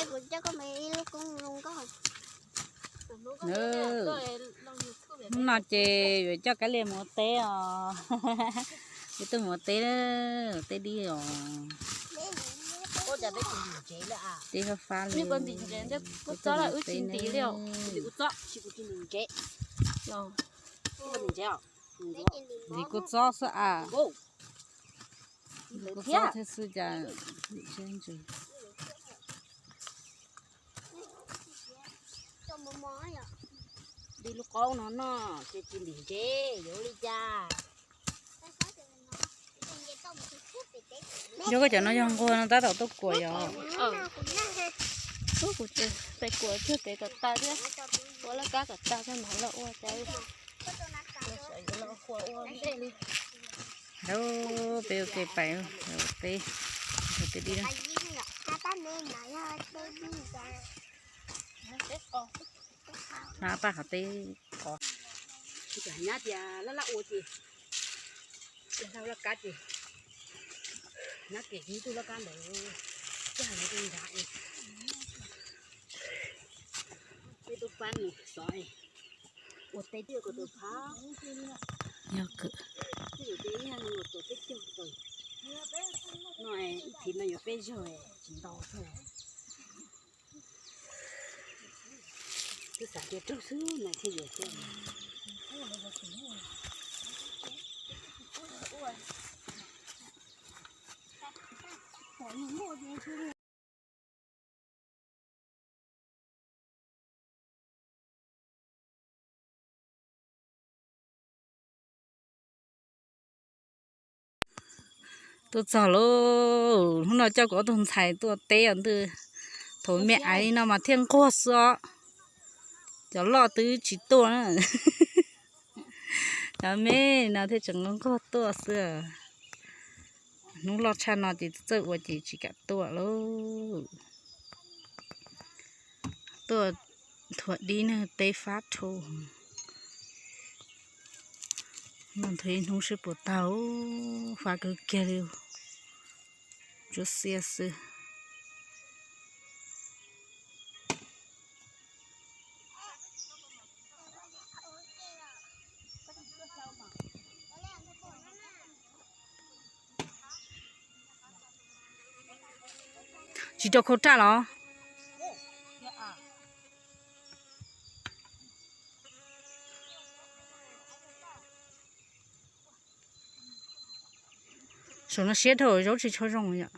Kuv coj koj mus ib lub koob zoo nkauj. Hnub no ces yuav coj Kab Lia mus ua teb os. Yuav tuaj mus ua teb, teb dib os. Teb fab fab li. Ntim kua txob xwb as. Kua txob thiab xwb cas. Di lub qaub no noj ces tsis ntim ntsev yuav ua li cas. Yog koj cov no yog nquag no tab tom tuaj kuam yog. Ub, kuv tes kuam cuag tes kom tag thiab. Ua laj kab kom tag thiab mas laj ua cas. Hauv peb ua ke pais, peb, peb dib na. Hnab paj qhov teb qos. Tsis kam nyab tias laj laj ua ces, ces hlau laj kab ces, nyab kem ib tug laj kab ntawd, caj ntawd tus nrad es, peb tub pab nws xov es, ua teb twb yuav kom tus phab, yog kawm, twb yuav peb yog no yuav tuav peb caug tawm, no ib thiv no yuav peb zaug tsis ntau thiab. Twb xav tias raug xwb mas thiaj yuav coj. Tuaj txog lauj, hnub no coj kuv ob tug ntxhais tuaj teb os ntuj. Thaum me aiv li no mas thiaj nquag xwb os. Cov loj twb tsis tuaj na. Cov me no thiaj tseem nquag nquag tuaj xwb. Hnub loj tshaj no ces txawj ua ces tsis kam tuaj lauj. Tuaj thuam dib na, teb fab dhau. Mus nthuav ib hnub seb puas tag, fab kawg kiag li. Tsuas xiab xwb. Tsis rau khau raj los? Saum no siab dhau zaub tsis tshua zoo yom.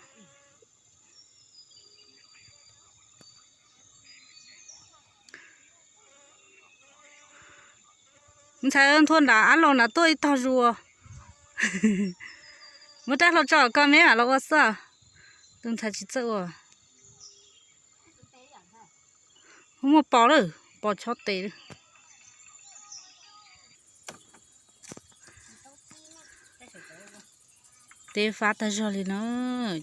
Ntxhais, nthua nram ab laug nram tuaj ib tog zuas. Muab rab hlau tso koj me mam los ua xwb. Tus ntxhais tsis txawj ua. Muaj pos lawm, pos chob tes. Teb fab tag zog li no,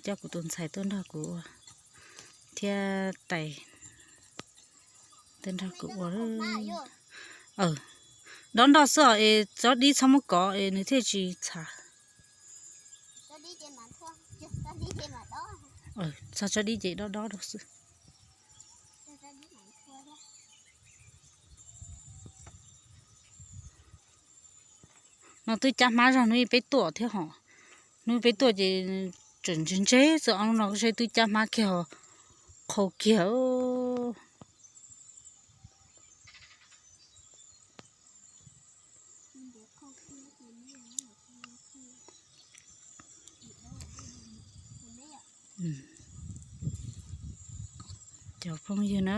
coj kuv tus ntxhais tuaj nrog kuv ua thiab tais tuaj nrog kuv ua. Dob nrog xwb os es tsob dib txhob muab kov es nws thiaj tsis txhav. Txog tsob dib ces dob dob rau xwb. No twb cab hmab zog hnub peb tuaj thiab hos. Hnub peb tuaj ces tseem ntseg ntseg xwb, ob hnub no saib twb cab hmab kiag, qhau kiag. Cov phooj ywg na,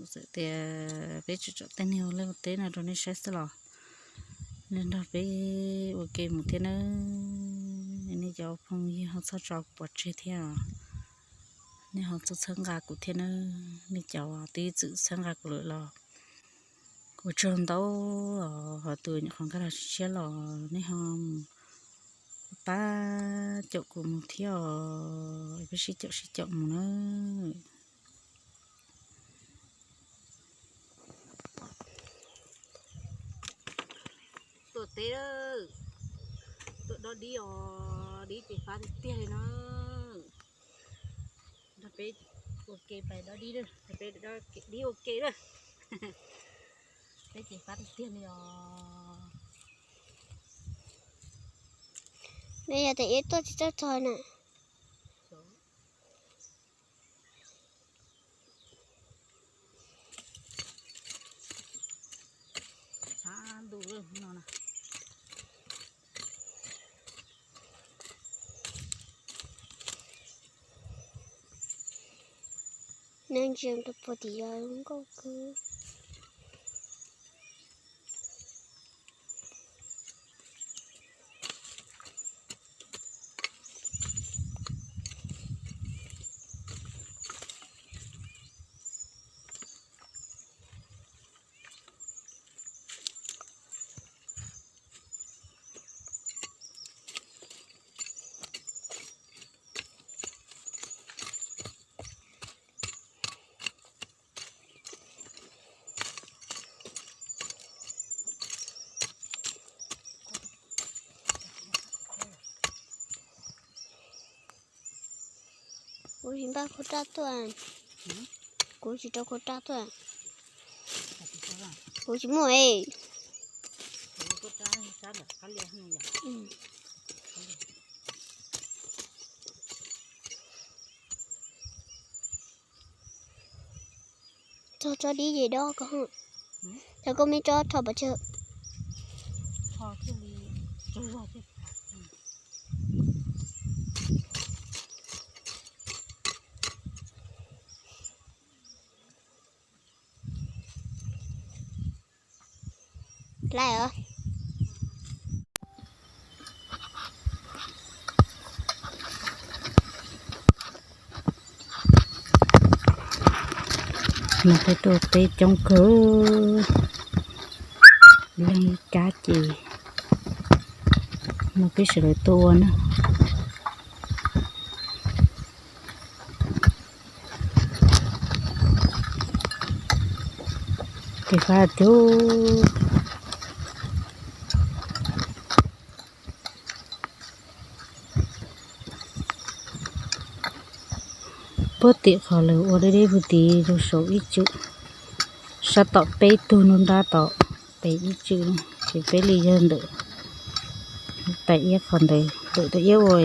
txawm tias peb tseem tsom tej neeg ua liaj ua teb no rau nej saib xwb los nej nrog peb ua ke mus thiab nawb. Nej cov phooj ywg ho txhob tso kuv pov tseg thiab, nej ho txhawb nqa kuv thiab nawb. Nej cov twb txwm txhawb nqa kuv lawm los ua tsaug ntau, ho tus nyuam qhuav nkag los tshiab los nej ho mus pab caum kuv mus thiab os, peb sib caum sib caum mus na. Tuaj teb, tuaj dob dib os, dib ces fab tiag tiag li no. Nrog peb Ua ke pais dob dib, peb dob dib ua ke na. Peb ces fab tiag tiag li os. Peb yog tias ib tuaj tsis txawj txog na. Tshav ntuj no na. Neeg ntsia rau puag tim yog nkauj kawg. Kuv tsis npaj khuab raj tuaj. Kuv tsis rau khuab raj tuaj. Kuv tsis muaj es. Txog tsob dib ces dob ko. Txog koj me tsob tho pov tseg. Lawm. No peb tuaj teb coob kawg, leej ib kab ces no peb sawv daws tuaj ua na. Ces fab tiag. Puag tim qhov lawv ua deb deb puag tid rau saum ib tswm, sab tom peb tug nruab nrab tom pem ib tswm, ces peb li yog ntawm tais iab qhov ntawd, ntawm tais iab ua,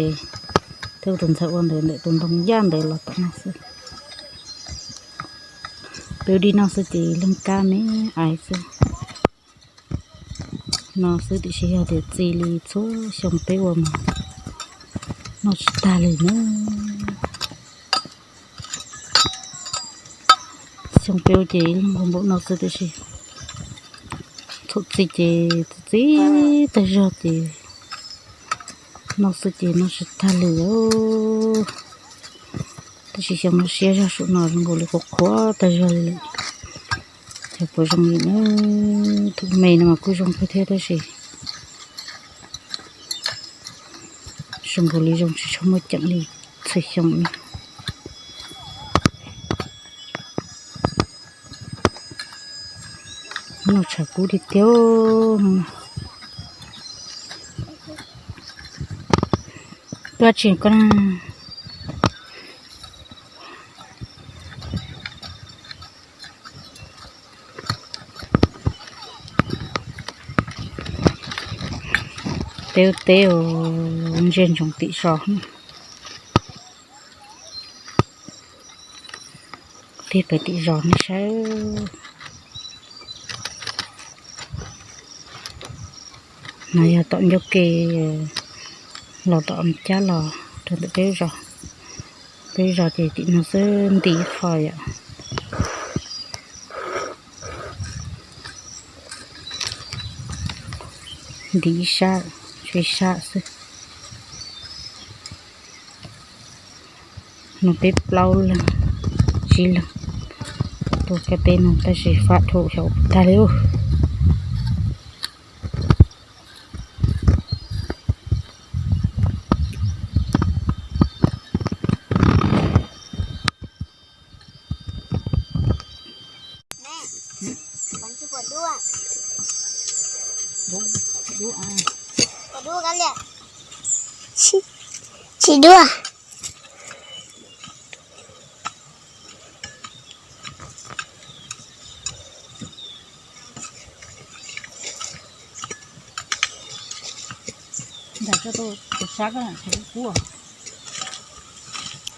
thiab tus ntxhais ua ntawd ntawm tus ntoo yaj ntawd los tom no xwb. Peb ua dib no xwb ces leej kab me aiv xwb. No xwb tiam sis yog tias txi li txhua xyoo peb ua mas noj tsis tag li na. Xyoo peb ua ces ib leeg npaum no xwb tiam sis thaum txi ces txi txi tag zog ces noj xwb ces noj tsis tag li. Tab sis xyoo no siab zog saum no zoo nkaus li qhuav qhuav tag zog li lawm. Yog puas zoo li na, tus me no mas kuj zoo kawg thiab tab sis zoo nkaus li zoo tsis tshua muaj ceem li txhua xyoo li. Noj tshav kub tiag tiag. Tuaj tsis koj na. Teb teb ntsia ntsoov tim zos. Tig pem tim zos nej saib. No yog tom ncauj ke los tom cab los rau ntawm peb zos. Peb zos ces tim no xwb nti ib qho yom. Nti ib sab, tshuav ib sab xwb. No peb plaub leeg, tsib leeg tuaj kab teb no tab sis fab dhau xyaum tag li. Tsis dua.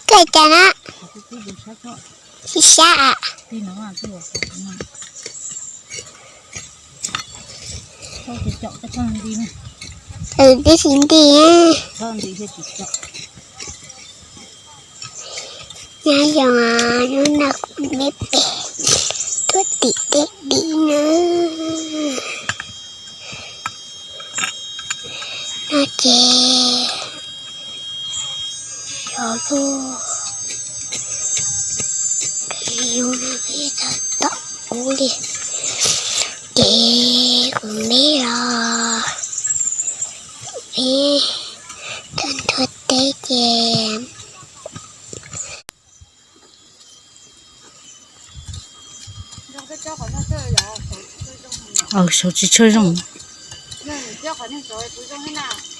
Koj cas na? Sib sab. Twb tsis nti. Nyob zoo, hnub no kuv me pem tuaj tim tej dim na. No ces xyov luag zoo no peb tau tom ub li. Ces kuv me los peb tau nrog teb ces Saud tsis tshawj zoo.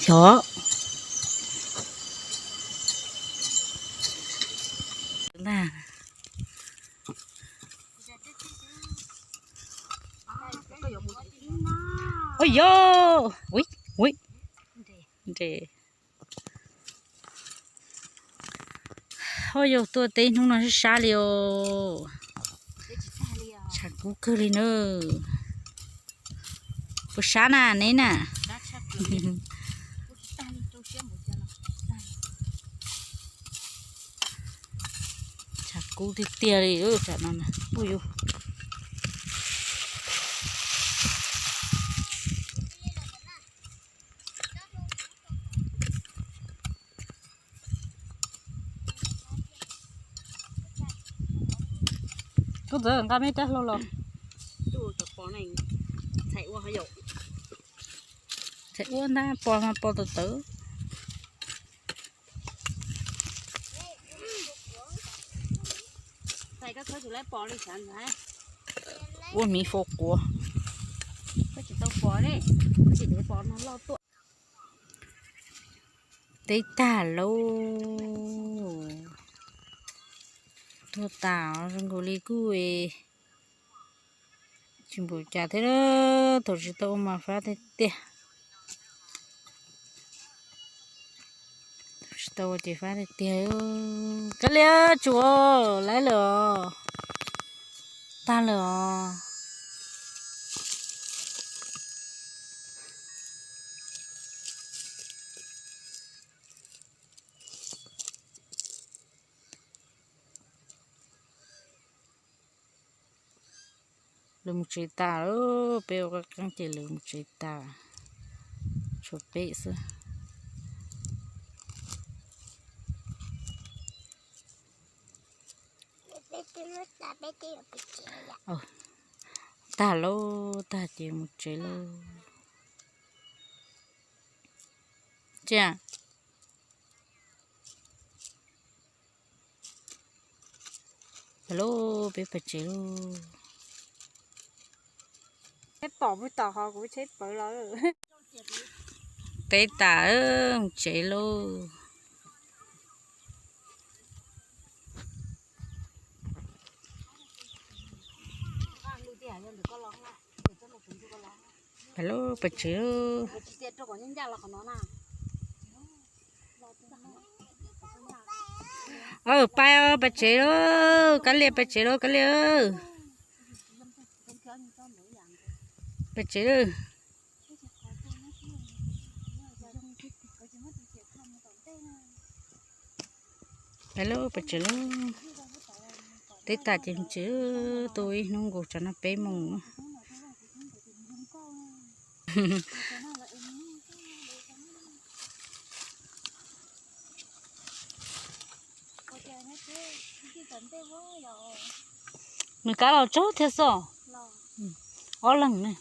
Xyov. Ua yog, ui, ui, nres. Ho yog tuaj teb hnub no sab sab li os. Tshav kub kawg li na. Puas sab na neb na? Tshav kub tiag tiag li tam no. Ua yus. Koj txawm nqa me rab hlau los. Txhais ua ntag, pos mas pos tawv tawv. Ua miv fo quav. Teb tag lauj. Tuag tas zoo nkaus li kuj tsis npaum cas thiab, thaum tsis tau ua mas fab tiag tiag. Thaum tsis tau ua ces fab tiag tiag. Kab Liab, tsuas lawv lawm os. Tag lawm os. Lawv mus tsev tas, peb ua qeeb qeeb ces lawv mus tsev tas, tshuav peb xwb. Tag lauj, tag ces mus tsev lauj. Cia. Peb lauj, peb pais tsev lauj. Teb tas, mus tsev lauj. Pais lauj, pais tsev lauj. Aw, pais os, pais tsev lauj, Kab Lias, pais tsev lauj, Kab Lias. Pais tsev lauj. Pais lauj, pais tsev lauj. Teb tas ces mus tsev, tuaj ib hnub nkaus tsam no peb moos. Nws kav los tsaug thiab xwb. Ob leeg ne.